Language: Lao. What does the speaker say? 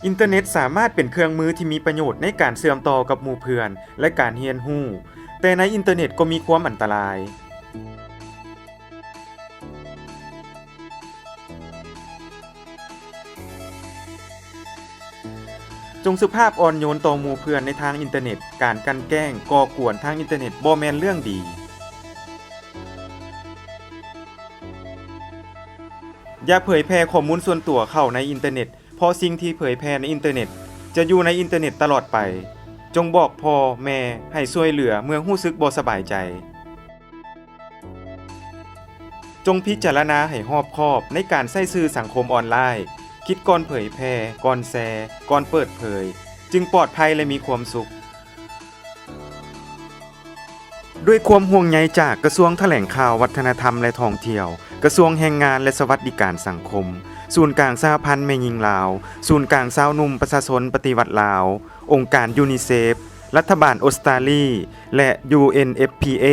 ອິນເຕີເນັດສາມາດເປັນເຄື່ອງມືທີ່ມີປະໂຫຍດໃນການເຊື່ອມຕໍ່ກັບໝູ່ເພື່ອນ ແລະ ການຮຽນຮູ້, ແຕ່ໃນອິນເຕີເນັດກໍມີຄວາມອັນຕະລາຍ. ຈົ່ງສຸພາບອ່ອນໂຍນຕໍ່ໝູ່ເພື່ອນໃນທາງອິນເຕີເນັດ. ການກັ່ນແກ້ງ, ກໍ່ກວນທາງອິນເຕີເນັດບໍ່ແມ່ນເລື່ອງດີ. ຢ່າເຜີຍແຜ່ຂໍ້ມູນສ່ວນຕົວເຂົ້າໃນອິນເຕີເນັດ, ເພາະສິ່ງທີ່ເຜີຍແຜ່ໃນອິນເຕີເນັດຈະຢູ່ໃນອິນເຕີເນັດຕະຫຼອດໄປ. ຈົ່ງບອກພໍ່ແມ່ໃຫ້ຊ່ວຍເຫຼືອເມື່ອຮູ້ສຶກບໍ່ສະບາຍໃຈ. ຈົ່ງພິຈາລະນາໃຫ້ຮອບຄອບໃນການໃຊ້ສື່ສັງຄົມອອນລາຍ. ຄິດກ່ອນເຜີຍແຜ່, ກ່ອນແຊ, ກ່ອນເປີດເຜີຍ, ຈຶ່ງປອດໄພ ແລະ ມີຄວາມສຸກ. ດ້ວຍຄວາມຫ່ວງໃຍຈາກກະຊວງຖະແຫຼງຂ່າວ, ວັດທະນະທຳ ແລະ ທ່ອງທ່ຽວ, ກະຊວງແຮງງານ ແລະ ສະຫວັດດີການສັງຄົມ, ສູນກາງສະຫະພັນແມ່ຍິງລາວ, ສູນກາງຊາວໜຸ່ມປະຊາຊົນປະຕິວັດລາວ, ອົງການຢູນິເຊຟ, ລັດຖະບານອົດສະຕາລີ ແລະ ຢູເອັນເອັຟພີເອ.